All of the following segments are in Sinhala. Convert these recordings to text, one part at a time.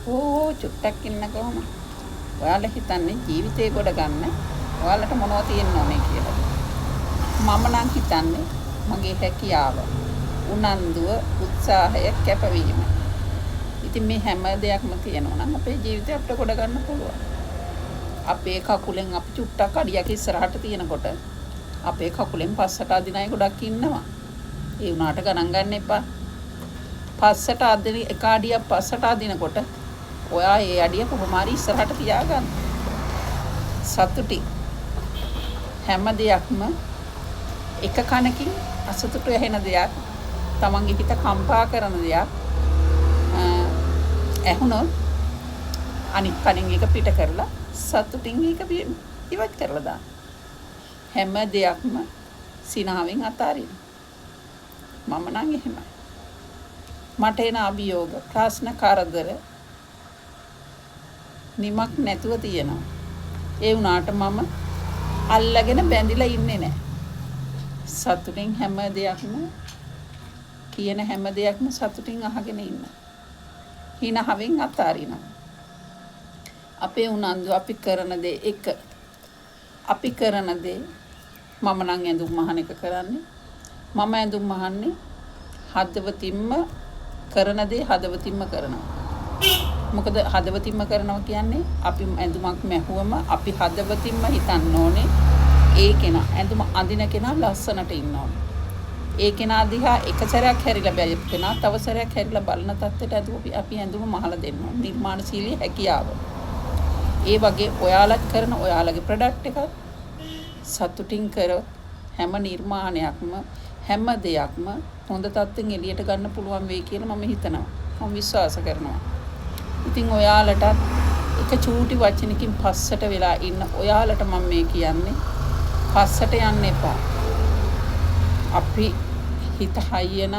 ඕ චුට්ටක් ඉන්න කොහොම? ඔයාලා හිතන්නේ ජීවිතේ ගොඩ ගන්න ඔයාලට මොනව තියෙන්න ඕනේ කියලා. මම නම් හිතන්නේ මගේ හැකියාව, උනන්දුව, උත්සාහය, කැපවීම. ඉතින් මේ හැම දෙයක්ම තියෙනවා නම් අපේ ජීවිතය අපිට ගොඩ ගන්න පුළුවන්. අපේ කකුලෙන් අපි චුට්ටක් අඩියක් ඉස්සරහට තියෙනකොට අපේ කකුලෙන් පස්සට අදින අය ගොඩක් ඉන්නවා. ඒ වුණාට ගණන් ගන්න එපා. පස්සට අදින එක අඩියක් පස්සට අදිනකොට ඔයා ඒ අඩිය කොහොම හරි ඉස්සරහට තියාගන්න. සතුටින් හැම දෙයක්ම එක කනකින් අසතුටු ඇහෙන දෙයක්, තමන්ගේ හිත කම්පා කරන දෙයක් ඇහුනොත් අනිත් කනින් ඒක පිට කරලා සතුටින් ඒක ඉවත් කරලා දාන්න. හැම දෙයක්ම සිනහවෙන් අතාරින්න. මම නම් එහෙමයි. මට එන අභියෝග, ප්‍රශ්න, කරදර නිමක් නැතුව තියෙනවා. ඒ වුණාට මම අල්ලගෙන බැඳිලා ඉන්නේ නැහැ. සතුටින් හැම දෙයක්ම කියන හැම දෙයක්ම සතුටින් අහගෙන ඉන්න. හිනහවෙන් අතාරිනවා. අපේ උනන්දු අපි කරන දේ එක. අපි කරන දේ මම නම් ඇඳුම් මහන එක කරන්නේ. මම ඇඳුම් මහන්නේ හදවතින්ම කරන දේ හදවතින්ම කරනවා. මොකද හදවතින්ම කරනවා කියන්නේ අපි ඇඳුමක් මැහුවම අපි හදවතින්ම හිතන්න ඕනේ ඒ කෙනා ඇඳුම අඳින කෙනා ලස්සනට ඉන්න ඕනේ. ඒ කෙනා දිහා එක සැරයක් හැරිලා බැලපු කෙනා තව සැරයක් හැරිලා බලන තත්ත්වයට ඇඳුම අපි ඇඳුම මහලා දෙන්න ඕනේ. නිර්මාණශීලී හැකියාව. ඒ වගේ ඔයාලත් කරන ඔයාලගේ ප්‍රොඩක්ට් එකත් සතුටින් කරොත් හැම නිර්මාණයක්ම හැම දෙයක්ම හොඳ තත්ත්වෙන් එළියට ගන්න පුළුවන් වෙයි කියලා මම හිතනවා. මම විශ්වාස කරනවා. ඉතින් ඔයාලටත් එක චූටි වචනකින් පස්සට වෙලා ඉන්න ඔයාලට මම මේ කියන්නේ පස්සට යන්න එපා. අපි හිත හයියන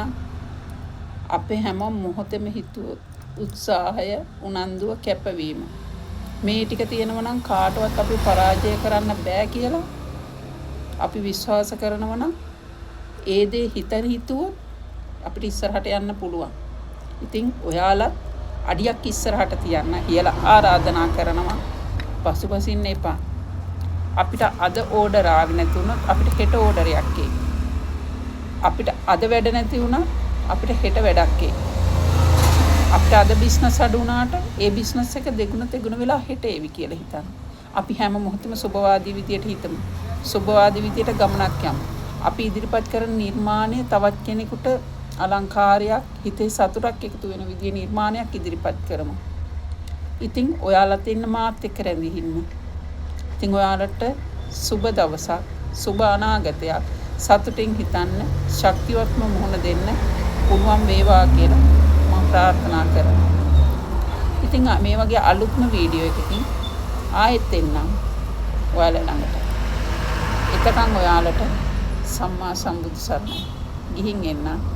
අපේ හැම මොහොතෙම හිතුවොත් උත්සාහය, උනන්දුව, කැපවීම මේ ටික තියෙනවා නම් කාටවත් අපි පරාජය කරන්න බෑ කියලා අපි විශ්වාස කරනවා නම් ඒ දේ හිත හිතුවොත් අපිට ඉස්සරහට යන්න පුළුවන්. ඉතින් ඔයාලත් අඩියක් ඉස්සරහට තියන්න කියලා ආරාධනා කරනවා. පසුබසින්න එපා. අපිට අද ඕඩර් ආවේ නැති වුණොත් අපිට හෙට ඕඩරයක් එයි. අපිට අද වැඩ නැති වුණා අපිට හෙට වැඩක් එයි. අපිට අද බිස්නස් අඩු වුණාට ඒ බිස්නස් එක දෙගුණ තෙගුණ වෙලා හෙට ඒවි කියලා හිතන්න. අපි හැම මොහොතෙම සුබවාදී විදියට හිතමු. සුබවාදී විදියට ගමනක් යමු. අපි ඉදිරිපත් කරන නිර්මාණය තවත් කෙනෙකුට අලංකාරයක්, හිතේ සතුටක් එකතු වෙන විදිහේ නිර්මාණයක් ඉදිරිපත් කරමු. ඉතින් ඔයාලත් ඉන්න මාත් එක්ක රැඳී ඉන්න. ඉතින් ඔයාලට සුබ දවසක්, සුබ අනාගතයක්, සතුටින් හිතන්න, ශක්තිවත්ම මුහුණ දෙන්න පුළුවන් වේවා කියලා මම ප්‍රාර්ථනා කරනවා. ඉතින් මේ වගේ අලුත්ම වීඩියෝ එකකින් ආයෙත් එන්නම් ඔයාලා ළඟට. එතකන් ඔයාලට සම්මා සම්බුදු සරණයි. ගිහින් එන්නම්.